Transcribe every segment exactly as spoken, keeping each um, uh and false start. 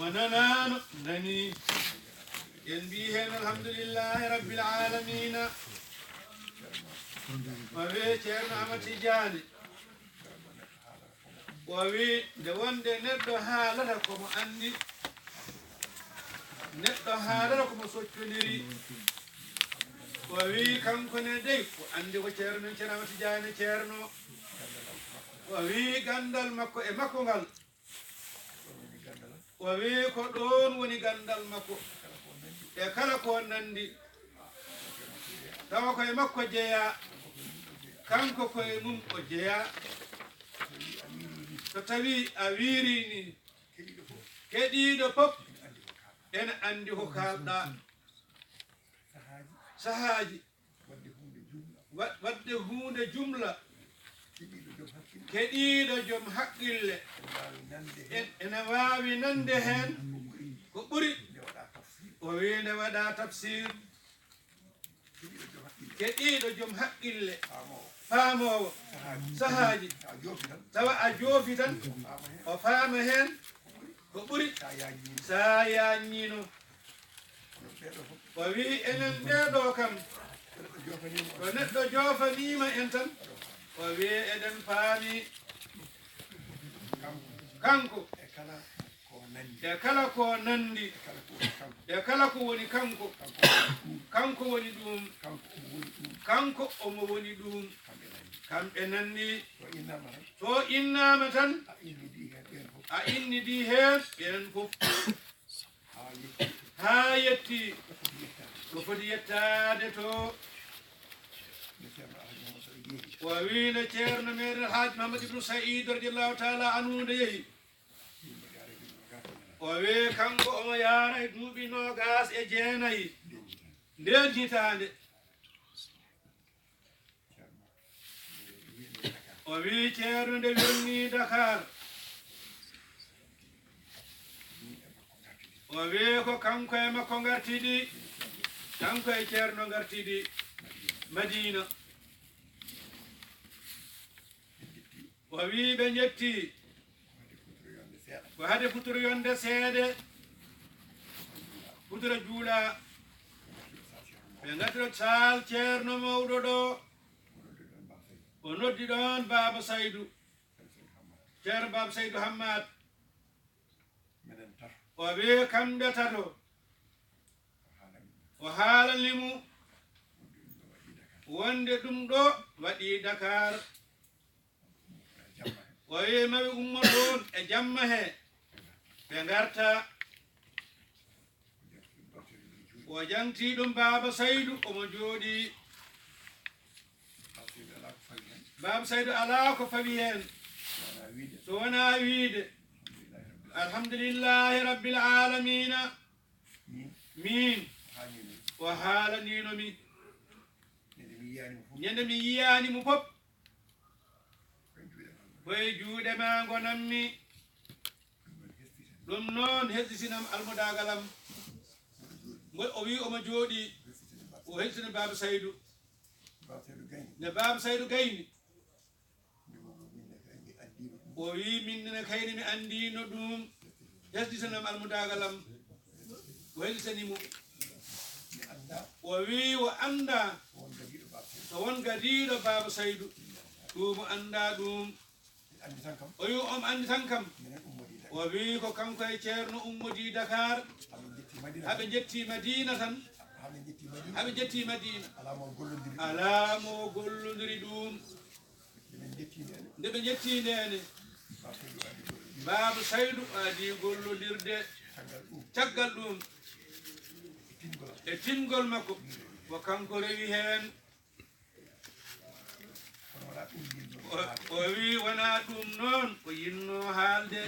Mo nanaano, nani. En mbii heen alhamdulillahi rabbil aalamiina. O wii Ceerno Ahmad Tijaani. O wii nde wonde neɗɗo haalata ko mo anndi, neɗɗo haalata ko mo soccondiri. O wii kanko ne dey, o anndi ko Ceerno men Ceerno Ahmad Tijaani Ceerno. O wii ganndal makko e makko ngal. O wii ko ɗoon woni ganndal makko. E kala ko nanndi. Tawa ko e makko jeyaa. Kanko ko e mum o jeyaa. So tawii a wiirii nii, keɗiiɗo fof ene anndi ko kaalɗaa. Sahaaji. Wa-, waɗde huunde jumla. Keɗiiɗo joom haqqille. En, ene waawi nande heen ko ɓuri. O wii nde waɗa tafsir. Keɗiiɗo joom haqqille. Faamoowo. Sahaaji. Tawa a joofi tan. O faama heen ko ɓuri. Sa yaajniino. O wii enen ɓee ɗoo kam, so neɗɗo joofaniima en tan, o wii eɗen paami. Kanko, e kala ko nanndi, e kala ko woni kanko, kanko woni ɗum, kanko omo woni ɗum. Kamɓe nanndi, so innaama tan, a innidii heen ɓeen fof. Haa yetti ko foti yettaade to. O wii nde Ceerno meeɗen Alhaaji Mahamad Ibnu Sa'iid radiyallahu taala anhu nde yehi. O wii kanko omo yaara e duuɓi noogaas e jeenayi ndeen hitaande. O wii Ceerno nde wirnii Dakar. O wii ko kanko e makko ngartidi, kanko e Ceerno ngartidi Madiina. O wii ɓe njetti. Ko hade futuro yonde seede. Futuro juula. Ɓe ngartiro saal Ceerno mawɗo ɗo. O noddi ɗoon Baaba Saydu. Ceerno Baaba Saydu Hammaat. O wii kamɓe tato. O haalani mo wonde ɗum ɗo waɗi Dakar. O wii ma ɓe ummo ɗoon e jamma he. Ɓe ngarta. O jaŋti ɗum Baaba Saydu, omo jooɗii. Baaba Saydu alaa ko fawi heen. So wonaa wiide, alhamdulillahi rabbil aalamiina. Miin, o haalaniino mi. Ñande mi yiyaani mo fof, ko e juuɗe ma ngonanmi. Ɗum noon hesɗitinam almudaagal am. Mo o wii omo jooɗii, o hesɗitina Baaba Saydu. Nde Baaba Saydu gayni, o wii min ne kayni mi anndiino ɗum. Hesɗitinam almudaagal am. O hesɗitani mo. O wii o anndaa so won gadiiɗo Baaba Saydu. Ɗum o anndaa ɗum. O wii omo anndi tan kam. O wii ko kanko e Ceerno ummodii Dakar. Haɓe njetti Madiina tan. Haɓe njetti Madiina. Alaa mo gollondiri ɗum. Nde ɓe njetti ndeene, Baaba Saydu adii gollondirde. Caggal ɗum, e tingol makko, ko kanko rewi heen. O, o wii wonaa ɗum noon, ko yinnoo haalde.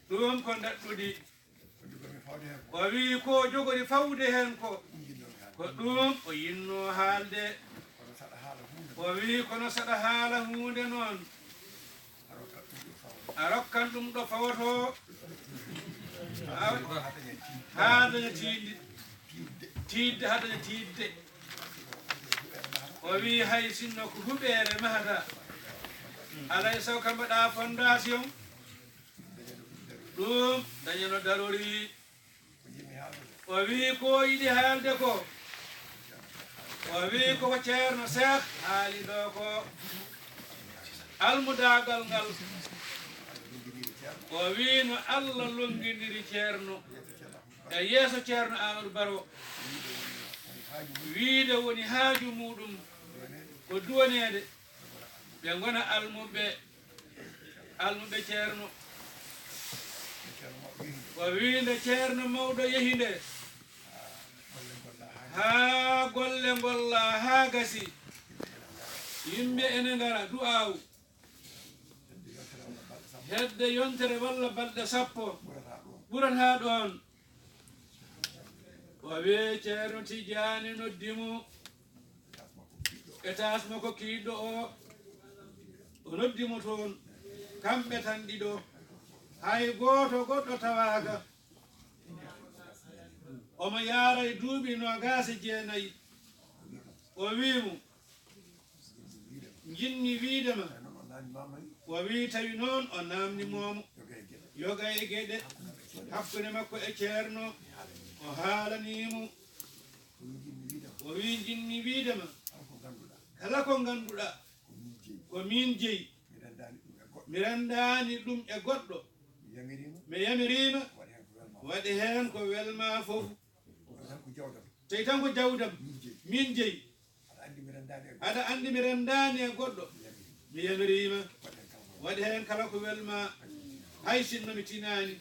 Ɗum ko ndaɗɗudi. O wii ko jogori fawde heen ko, ko ɗum o yinnoo haalde. O wii kono saɗa haala huunde noon, a rokkan ɗum ɗo fawotoo, haa daña tiiɗde, tiiɗde, haa daña tiiɗde. O wii hay sinno ko huɓeere mahata, alay sago ka mbaɗa fondation, Ɗum dañano darori. O wii ko yiɗi haalde ko. O wii ko ko Ceerno Seex haali ɗo ko. Almudaagal ngal. O wii no Allah lonngindiri Ceerno e yeeso Ceerno Aamadu Baro. Wiide woni haaju muuɗum ko duwaneede. Ɓe ngona almuɓɓe, almuɓɓe Ceerno. O wii nde Ceerno mawɗo yehi nde, haa golle ngolla haa gasi, yimɓe ene ngara du'aawu. Hedde yontere walla balɗe sappo ɓurata ɗoon. O wii Ceerno Tijjaani noddi mo. Etaas makko kiiɗɗo o, o noddi mo toon. Kamɓe tan ɗiɗo, hay gooto goɗɗo tawaaka. Omo yaara e duuɓi noogaas e jeenayi. O wii mo, njiɗmi wiide ma. O wii tawi noon o naamni moomo yoga e geɗe hakkunde makko e Ceerno. O haalanii mo. O wii njiɗmi wiide ma, kala ko ngannduɗaa ko miin jeyi, mi renndaani ɗum e goɗɗo. Mi yamiriima, waɗi heen ko welmaa fof. Tawi tan ko jawdam miin jeyi. Aɗa anndi mi renndaani e goɗɗo. Mi yamiriima, waɗi heen kala ko welmaa. Hay sinno mi tinaani,